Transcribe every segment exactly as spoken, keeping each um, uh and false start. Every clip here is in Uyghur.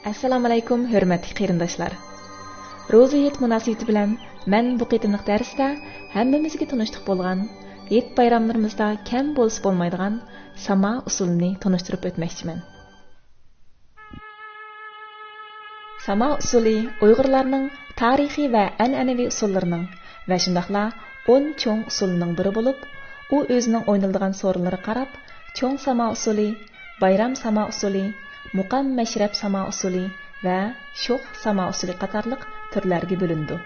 ئەسسالامۇئەلەيكۇم، ھۆرمەتلىك قېرىنداشلار! روزا ھېيت مۇناسىۋىتى بىلەن مەن بۇ قېتىملىق دەرستە ھەممىمىزگە تونۇشلۇق بولغان ھېيت بايراملىرىمىزدا كەم بولسا بولمايدىغان ساما ئۇسۇلىنى تونۇشتۇرۇپ ئۆتمەكچىمەن. ساما ئۇسۇلى ئۇيغۇرلارنىڭ تارىخىي ۋە ئەنئەنىۋى ئۇسۇللىرىنىڭ ۋە شۇنداقلا ئون چوڭ ئۇسۇلىنىڭ بىرى بولۇپ، ئۇ ئۆزىنىڭ ئوينىلىدىغان سورۇنلىرىغا قاراپ، چوڭ ساما ئۇسۇلى، بايرام ساما ئۇسۇلى، مۇقام مەشرەپ ساما ئۇسۇلى ۋە شوخ ساما ئۇسۇلى قاتارلىق تۈرلەرگە بۆلۈنىدۇ.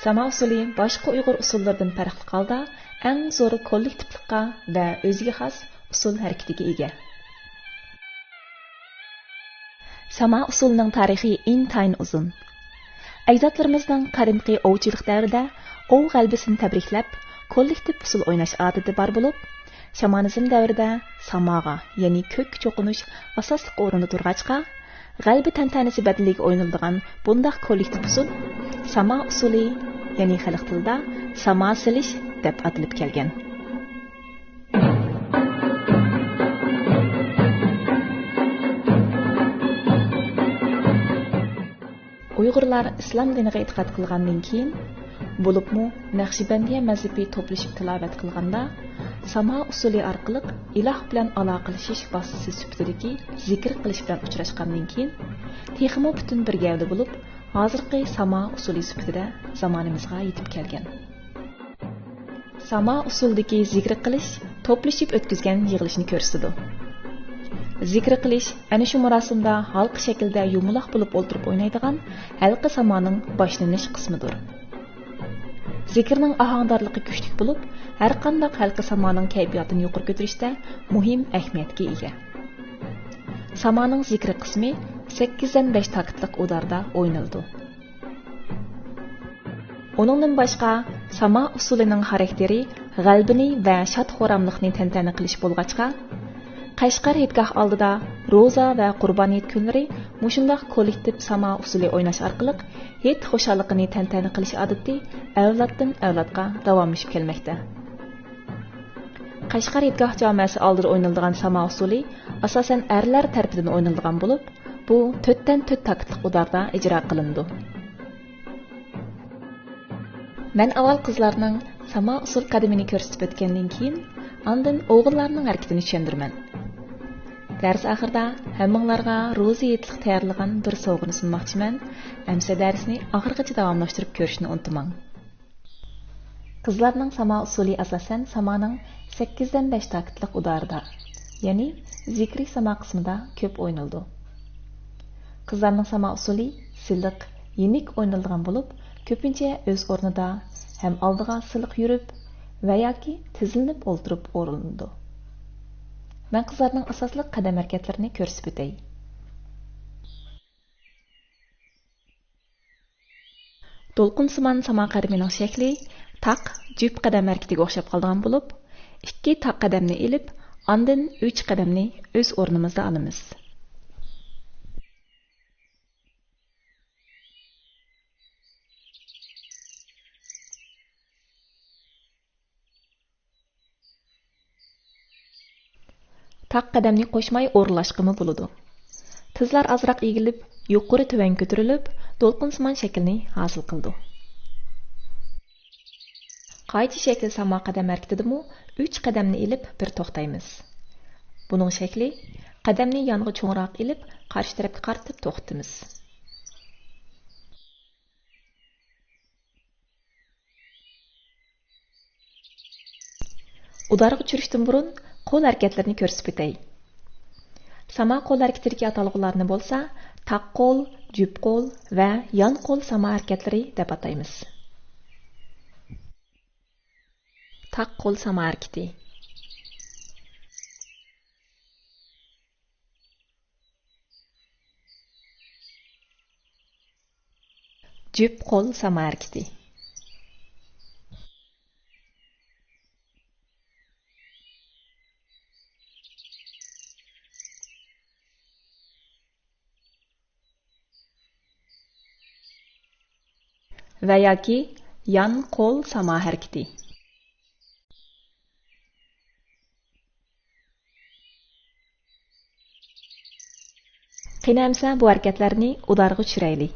ساما ئۇسۇلى باشقا ئۇيغۇر ئۇسۇللىرىدىن پەرقلىق ھالدا ئەڭ زور كوللېكتىپلىققا ۋە ئۆزىگە خاس ئۇسسۇل ھەرىكىتىگە ئىگە. ساما ئۇسسۇلىنىڭ تارىخى ئىنتايىن ئۇزۇن. ئەجدادلىرىمىزنىڭ قەدىمكى ئوۋچىلىق دەۋرىدە ئوۋ غەلىبىسىنى تەبرىكلەپ، كوللېكتىپ ئۇسسۇل ئويناش ئادىتى بار بولۇپ، شامانىزم دەۋرىدە ساماغا، يەنى كۆككە چوقۇنۇش ئاساسلىق ئورۇندا تۇرغاچقا، غەلىبە تەنتەنىسى بەدىلىگە ئوينىلىدىغان بۇنداق كوللېكتىپ ئۇسسۇل ساما ئۇسسۇلى، يەنى خەلق تىلىدا ساما سېلىش دەپ ئاتىلىپ كەلگەن. ئۇيغۇرلار ئىسلام دىنىغا ئېتىقاد قىلغاندىن كېيىن، بولۇپمۇ نەقشىبەندىيە مەزھىپى توپلىشىپ تىلاۋەت قىلغاندا، ساما ئۇسسۇلى ئارقىلىق ئىلاھ بىلەن ئالاقىلىشىش ۋاسىتىسى سۈپىتىدىكى زىكىر قىلىش بىلەن ئۇچراشقاندىن كېيىن، تېخىمۇ پۈتۈن بىر گەۋدە بولۇپ، ھازىرقى ساما ئۇسسۇلى سۈپىتىدە زامانىمىزغا يېتىپ كەلگەن. ساما ئۇسسۇلىدىكى زىكرى قىلىش توپلىشىپ ئۆتكۈزگەن يىغىلىشنى كۆرسىتىدۇ. زىكرى قىلىش ئەنە شۇ مۇراسىمدا ھالقا شەكلىدە يۇمىلاق بولۇپ ئولتۇرۇپ ئوينايدىغان ھەلقە سامانىڭ باشلىنىش قىسمىدۇر. زىكىرنىڭ ئاھاڭدارلىقى كۈچلۈك بولۇپ، ھەرقانداق ھەلقە سامانىڭ كەيپىياتىنى يۇقىرى كۆتۈرۈشتە مۇھىم ئەھمىيەتكە ئىگە. سامانىڭ زىكرى قىسمى سەككىزدىن بەش تاكىتلىق ئۇداردا ئوينىلىدۇ. ئۇنىڭدىن باشقا، ساما ئۇسسۇلىنىڭ خاراكتېرى غەلىبىنى ۋە شاد-خۇراملىقنى تەنتەنە قىلىش بولغاچقا، قەشقەر ھېيتگاھ ئالدىدا روزا ۋە قۇربان ھېيت كۈنلىرى مۇشۇنداق كوللېكتىپ ساما ئۇسسۇلى ئويناش ئارقىلىق ھېيت خۇشاللىقىنى تەنتەنە قىلىش ئادىتى ئەۋلادتىن ئەۋلادقا داۋاملىشىپ كەلمەكتە. قەشقەر ھېيتگاھ جامەسى ئالدىدا ئوينىلىدىغان ساما ئۇسسۇلى ئاساسەن ئەرلەر تەرىپىدىن ئوينىلىدىغان بولۇپ، بۇ تۆتتىن تۆت تاكىتلىق ئۇداردا ئىجرا قىلىنىدۇ. مەن ئاۋۋال قىزلارنىڭ ساما ئۇسسۇل قەدىمىنى كۆرسىتىپ ئۆتكەندىن كېيىن، ئاندىن ئوغۇللارنىڭ ھەرىكىتىنى چۈشەندۈرىمەن. دەرس ئاخىرىدا ھەممىڭلارغا روزا ھېيتلىق تەييارلىغان بىر سوۋغىنى سۇنماقچىمەن. ئەمىسە دەرسنى ئاخىرغىچە داۋاملاشتۇرۇپ كۆرۈشنى ئۇنتۇماڭ. قىزلارنىڭ ساما ئۇسسۇلى ئاساسەن سامانىڭ سەككىزدىن بەش تاكىتلىق ئۇدارىدا، يەنى زىكرى ساما قىسمىدا كۆپ ئوينىلىدۇ. قىزلارنىڭ ساما ئۇسسۇلى سىلىق، يېنىك ئوينىلىدىغان بولۇپ، كۆپىنچە ئۆز ئورنىدا ھەم ئالدىغا سىلىق يۈرۈپ ۋە ياكى تىزلىنىپ ئولتۇرۇپ ئورۇنلىنىدۇ. مەن قىزلارنىڭ ئاساسلىق قەدەم ھەرىكەتلىرىنى كۆرسىتىپ ئۆتەي. دولقۇنسىمان ساما قەدىمىنىڭ شەكلى تاق، جۈپ قەدەم ھەرىكىتىگە ئوخشاپ قالىدىغان بولۇپ، ئىككى تاق قەدەمنى ئېلىپ، ئاندىن ئۈچ قەدەمنى ئۆز ئورنىمىزدا ئالىمىز. تاق قەدەمنى قوشماي ئورۇنلاشقىمۇ بولىدۇ. تىزلار ئازراق ئېگىلىپ، يۇقىرى تۆۋەن كۆتۈرۈلۈپ، دولقۇنسىمان شەكىلنى ھاسىل قىلىدۇ. قايچا شەكىل ساما قەدەم ھەرىكىتىدىمۇ ئۈچ قەدەمنى ئېلىپ بىر توختايمىز. بۇنىڭ شەكلى قەدەمنى يانغا چوڭراق ئېلىپ، قارشى تەرەپكە قارىتىپ توختىتىمىز. ئۇدارغا چۈشۈشتىن بۇرۇن قول ھەرىكەتلىرىنى كۆرسىتىپ ئۆتەي. ساما قول ھەرىكىتىدىكى ئاتالغۇلارنى بولسا تاق قول، جۈپ قول ۋە يان قول ساما ھەرىكەتلىرى دەپ ئاتايمىز. تاق قول ساما ھەرىكىتى. جۈپ قول ساما ھەرىكىتى. ۋە ياكى يان قول ساما ھەرىكىتى. قېنى ئەمسە بۇ ھەرىكەتلەرنى ئۇدارغا چۈشۈرەيلى.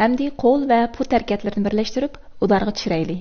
ئەمدى قول ۋە پۇت ھەرىكەتلىرىنى بىرلەشتۈرۈپ، ئۇدارغا چۈشۈرەيلى.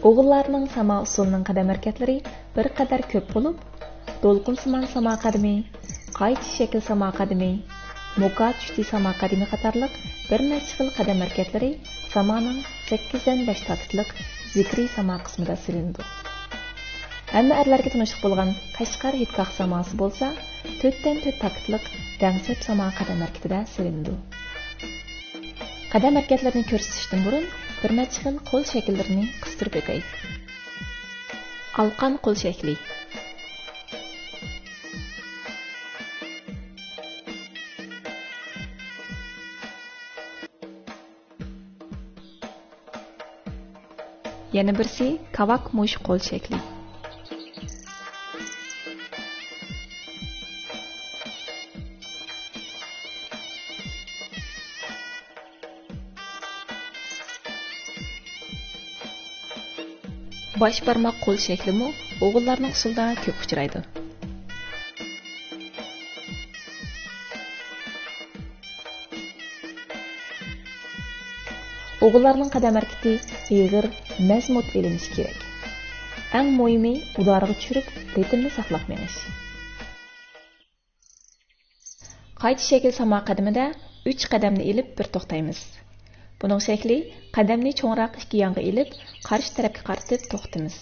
ئوغۇللارنىڭ ساما ئۇسسۇلىنىڭ قەدەم ھەرىكەتلىرى بىر قەدەر كۆپ بولۇپ، دولقۇنسىمان ساما قەدىمى، قايچا شەكىل ساما قەدىمى، موكا چۈشتى ساما قەدىمى قاتارلىق بىر نەچچە خىل قەدەم ھەرىكەتلىرى سامانىڭ سەككىزدىن بەش تاكىتلىق زىكرىي ساما قىسمىدا سېلىنىدۇ. ھەممە ئەرلەرگە تونۇشلۇق بولغان قەشقەر ھېيتگاھ ساماسى بولسا تۆتتىن تۆت تاكىتلىق دەڭسەپ ساما قەدەم ھەرىكىتىدە سېلىنىدۇ. قەدەم ھەرىكەتلىرىنى كۆرسىتىشتىن بۇرۇن بىر نەچچە خىل قول شەكىللىرىنى قىستۇرۇپ ئۆگەيلى. ئالقان قول شەكلى. يەنە بىرسى كاۋاك مۇشۇ قول شەكلى. باش بارماق قول شەكلىمۇ ئوغۇللارنىڭ ئۇسسۇلىدا كۆپ ئۇچرايدۇ. ئوغۇللارنىڭ قەدەم ھەرىكىتى ئېغىر، مەزمۇت ئېلىنىشى كېرەك. ئەڭ مۇھىمى ئۇدارغا چۈشۈرۈپ، رىتىمنى ساقلاپ مېڭىش. قايچا شەكىل ساما قەدىمىدە ئۈچ قەدەمنى ئېلىپ بىر توختايمىز. بۇنىڭ شەكلى قەدەمنى چوڭراق ئىككى يانغا ئېلىپ، قارشى تەرەپكە قارىتىپ توختىمىز.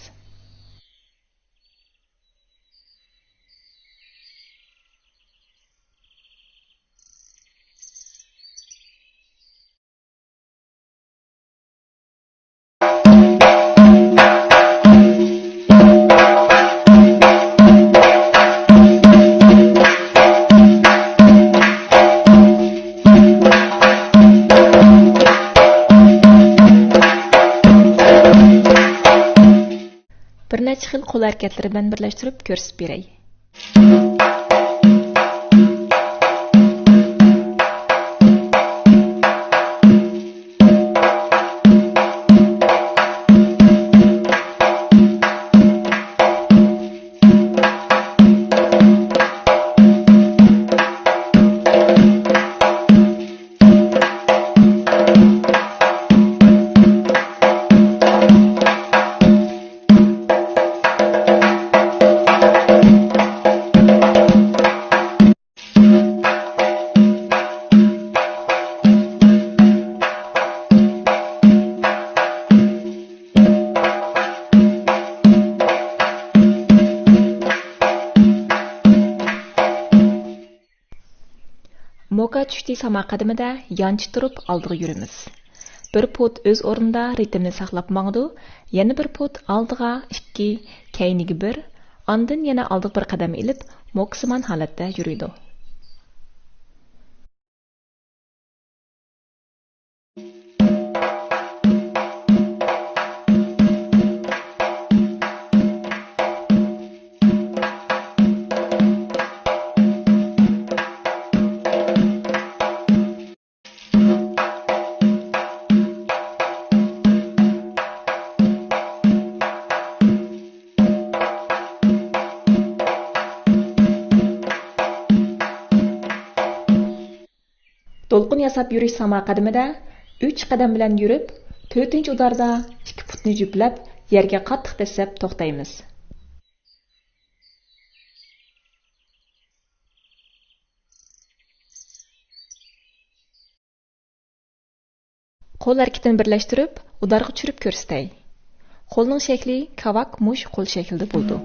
بىر نەچچە خىل قول ھەرىكەتلىرى بىلەن بىرلەشتۈرۈپ كۆرسىتىپ بېرەي. موكا چۈشتى ساما قەدىمىدە يانچە تۇرۇپ ئالدىغا يۈرىمىز. بىر پۇت ئۆز ئورنىدا رىتىمنى ساقلاپ ماڭىدۇ، يەنە بىر پۇت ئالدىغا ئىككى، كەينىگە بىر، ئاندىن يەنە ئالدىغا بىر قەدەم ئېلىپ، موكىسىمان ھالەتتە يۈرىدۇ. دولقۇن ياساپ يۈرۈش ساما قەدىمىدە ئۈچ قەدەم بىلەن يۈرۈپ، تۆتىنچى ئۇداردا ئىككى پۇتنى جۈپلەپ، يەرگە قاتتىق دەسسەپ توختايمىز. قول ھەرىكىتىنى بىرلەشتۈرۈپ، ئۇدارغا چۈشۈرۈپ كۆرسىتەي. قولنىڭ شەكلى كاۋاك مۇش قول شەكلىدە بولىدۇ.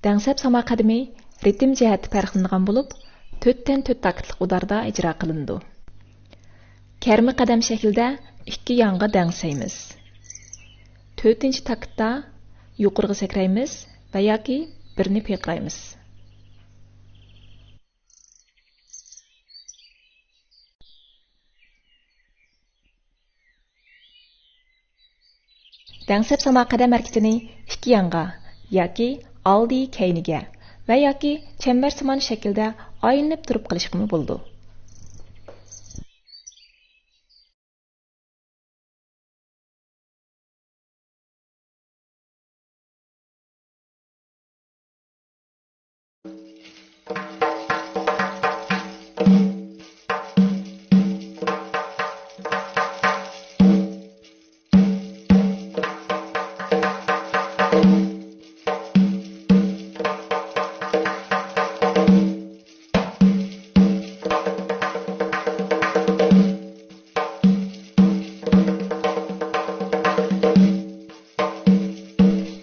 دەڭسەپ ساما قەدىمى رىتىم جەھەتتە پەرقلىنىدىغان بولۇپ، تۆتتىن تۆت تاكتلىق ئۇداردا ئىجرا قىلىنىدۇ. كەرمە قەدەم شەكلىدە ئىككى يانغا دەڭسەيمىز. تۆتىنچى تاكتتا يۇقىرىغا سەكرەيمىز ۋە ياكى بىرنى پىرقىرايمىز. دەڭسەپ ساما قەدەم ھەرىكىتىنى ئىككى يانغا ياكى ئالدى كەينىگە ۋە ياكى چەمبەرسىمان شەكىلدە ئايلىنىپ تۇرۇپ قىلىشقىمۇ بولىدۇ.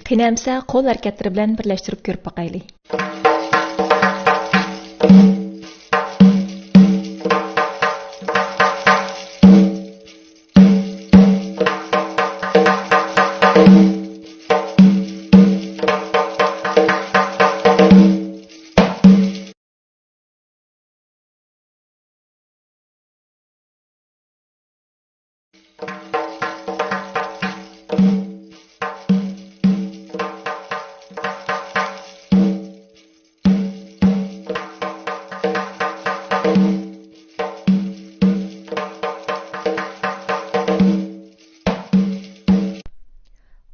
قېنى ئەمسە قول ھەرىكەتلىرى بىلەن بىرلەشتۈرۈپ كۆرۈپ باقايلى.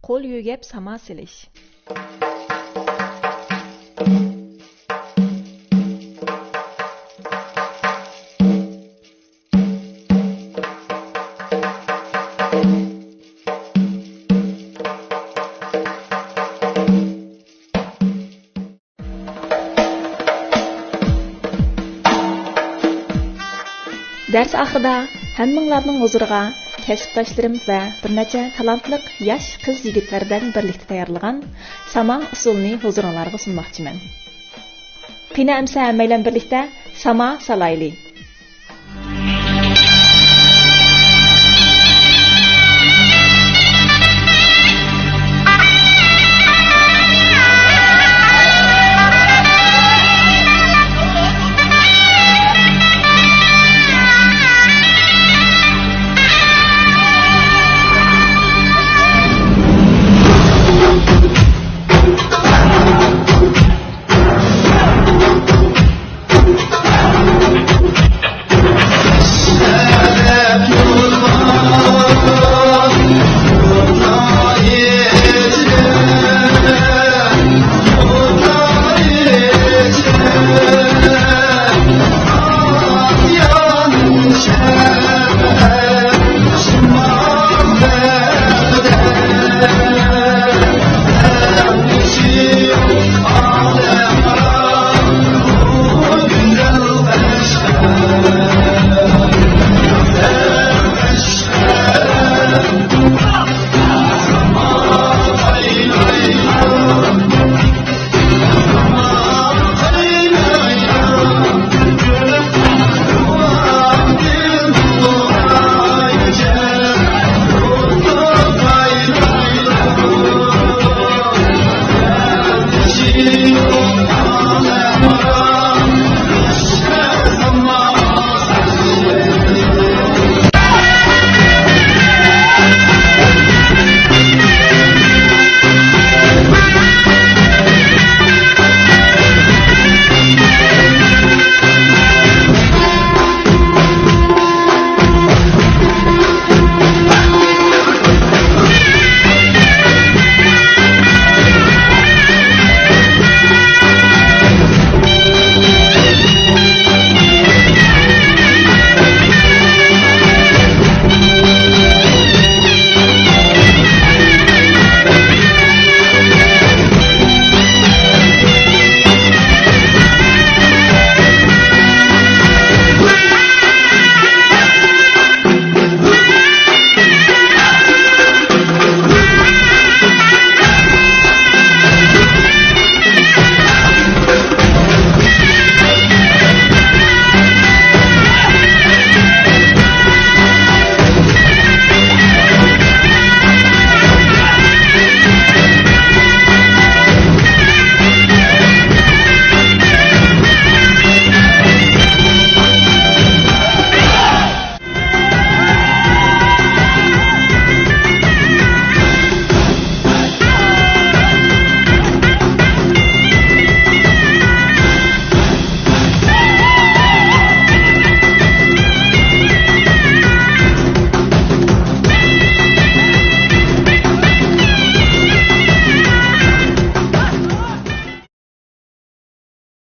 قول يۆگەپ ساما سېلىش. دەرس ئاخىرىدا ھەممىڭلارنىڭ ھۇزۇرىغا كەسىپداشلىرىم ۋە بىر نەچچە تالانتلىق ياش قىز-يىگىتلەر بىلەن بىرلىكتە تەييارلىغان ساما ئۇسسۇلىنى ھۇزۇرۇڭلارغا سۇنماقچىمەن. قېنى ئەمسە ھەممەيلەن بىرلىكتە ساما سالايلى.